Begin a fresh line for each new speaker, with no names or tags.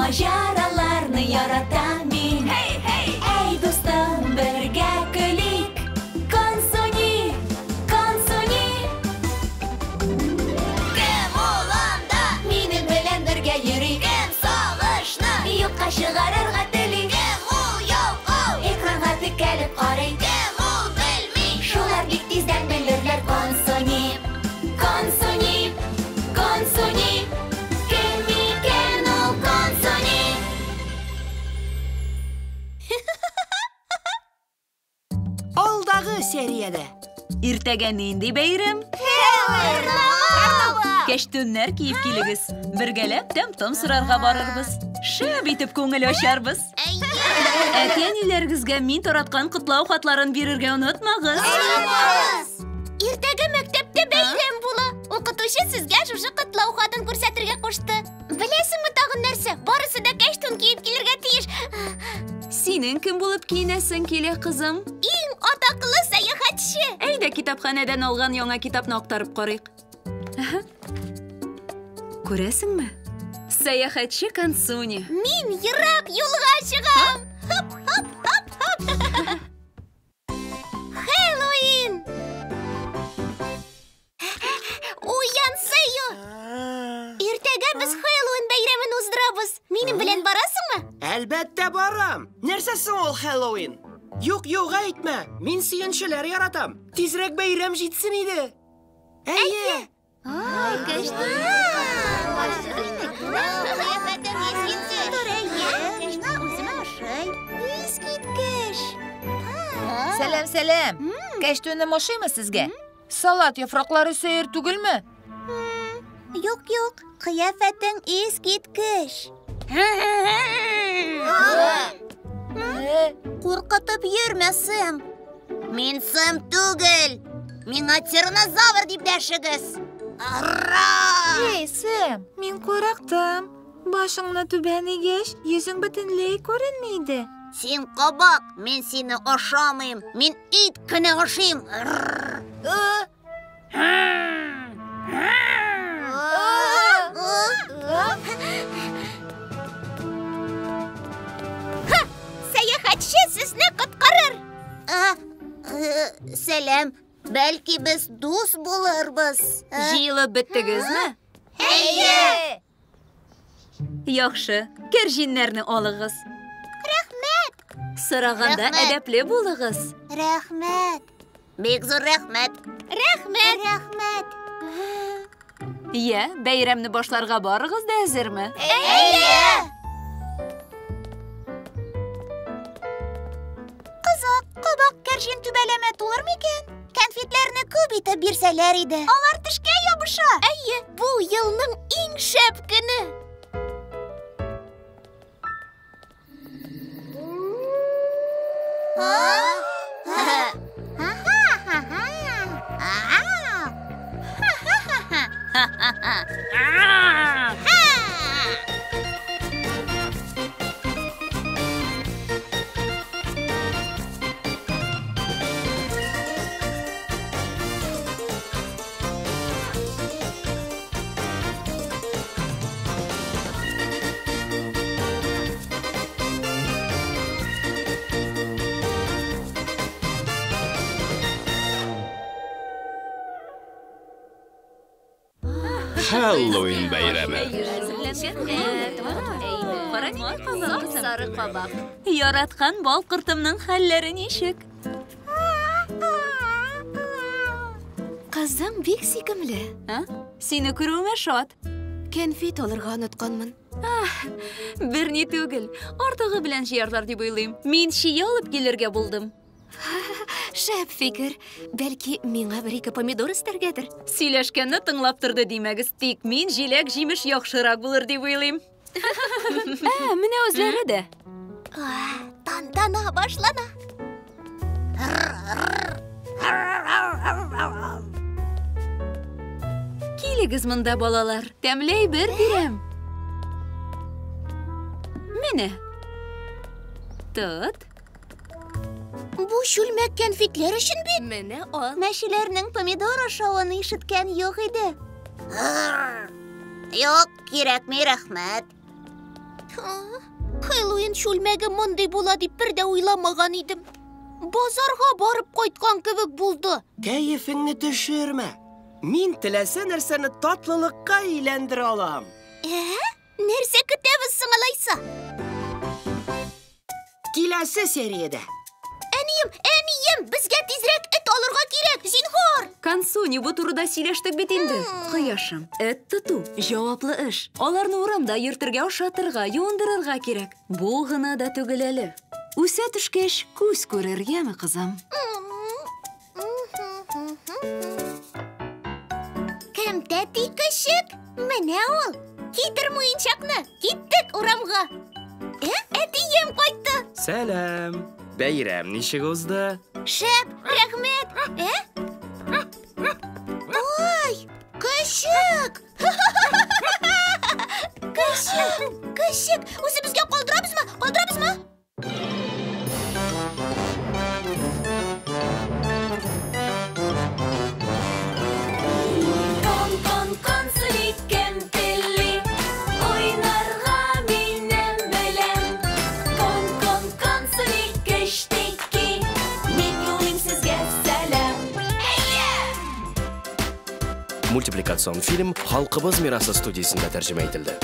Маҗараларны яратам мин. Hey, hey! Әй, дустым, бергә көлик. Консуни, Консуни. Кем ул анда? Минем белән бергә йөри. Кем сагышны юкка чыгарырга тели? Кем ул ялкау? Экранга текәлеп карый. Кем ул белми? Шулар бик тиздән белерләр. Консуни, Консуни, Консуни. Кем икән ул Консуни?
Алдагы сериядә.
Иртәгә нинди бәйрәм? Кәчтүннәр киеп килегез. Бергәләп тәм-том сорарга барырбыз. Шәп итеп күңел ачарбыз. Әти-әниләрегезгә мин тараткан котлау хатларын бирергә онытмагыз.
Иртәгә мәктәптә бәйрәм була. Укытучы сезгә шушы котлау хатын күрсәтергә кушты. Беләсеңме тагын нәрсә? Барысы да кәчтүн киеп килергә тиеш.
Синең кем булып киенәсең килә, кызым?
Иң атаклы сәяхәтче.
Әйдә китапханәдән алган яңа китапны актарып карыйк. Әһә. Күрәсеңме? Сәяхәтче Консуни.
Мин ерак юлга чыгам. Хоп, хоп, хоп, хоп. Хэллоуин! Уян, Сэйо! Иртәгә без Хэллоуин бәйрәмен уздырабыз. Минем белән барасыңмы?
Әлбәттә барам. Нәрсә соң ул Хэллоуин? Юк, юк, әйтмә. Мин сөенчеләр яратам. Тизрәк бәйрәм җитсен иде. Әйе.
Ай,
Сәлам, сәлам. Кәчтүнем ошыймы сезгә? Салат яфраклары сәер түгелме?
Юк, юк, кыяфәтең искиткеч. Куркытып йөрмә, Сэм. Мин Сэм түгел. Миңа тиранозавр дип дәшегез.
Эй, Сэм, мин курыктым. Башыңны түбән игәч, йөзең бөтенләй күренми иде.
Син кабак, мин сине ашамыйм. Мин ит кенә ашыйм. Сәяхәтче сезне коткарыр. Сәлам. Бәлки без дус булырбыз.
Җыелып беттегезме?
Әйе!
Яхшы, кәрҗиннәрне алыгыз.
Рәхмәт!
Сораганда
Рәхмәт.
әдәпле булыгыз.
Рәхмәт. Бик зур рәхмәт. Рәхмәт. Рәхмәт.
Йә, бәйрәмне башларга барыгыз да әзерме?
Әйе! Кызык, кабак кәрҗин түбәләмә тулыр микән? Кәнфитләрне күп итеп бирсәләр иде. Алар тешкә ябыша. Әйе, бу елның иң шәп көне.
Хэллоуин бәйрәме.
Сары кабак. Яраткан бал кортымның хәлләре ничек?
Кызым бик сөйкемле.
А? Сине күрүемә шат.
Кәнфит алырга онытканмын.
Берни түгел. Артыгы белән җыярлар дип уйлыйм. Мин чия алып килергә булдым.
Шәп фикер. Бәлки, миңа бер-ике помидор өстәргәдер.
Сөйләшкәнне тыңлап торды димәгез, тик мин җиләк-җимеш яхшырак булыр дип уйлыйм. Ә, менә үзләре дә.
Тантана башлана.
Килегез монда, балалар. Тәмле әйбер бирәм. Менә. Тот.
Бу чүлмәк кәнфитләр өчен бит.
Менә ал.
Мәчеләрнең помидор ашавын ишеткән юк иде. Юк, кирәкми, рәхмәт. Хэллоуин чүлмәге мондый була дип бер дә уйламаган идем. Базарга барып кайткан кебек булды.
Кәефеңне төшермә. Мин теләсә нәрсәне татлылыкка әйләндерә алам.
Ә? Нәрсә көтәбез соң алайса?
Киләсе сериядә.
Әнием, әнием, безгә тизрәк эт алырга кирәк, зинһар!
Консуни, бу турыда сөйләштек бит инде. Кояшым, эт тоту җаваплы эш. Аларны урамда йөртергә, ашатырга, юындырырга кирәк. Бу гына да түгел әле. Үсә төшкәч, күз күрер, яме, кызым?
Кем тәти көчек? Менә ул. Китер муенчакны. Киттек урамга. Әтием кайтты.
Сәлам. Бәйрәм ничек узды?
Шәп, рәхмәт. Ой, көчек! Көчек, көчек. Үзебезгә калдырабызмы? Калдырабызмы?
Кон, кон, консули, кем тели? Уйнарга минем белән. Кон, кон, консули, кечтеки. Мин юлыйм сезгә сәлам. Әйе!
Мультипликацион фильм Халкыбыз мирасы студиясендә тәрҗемә ителде.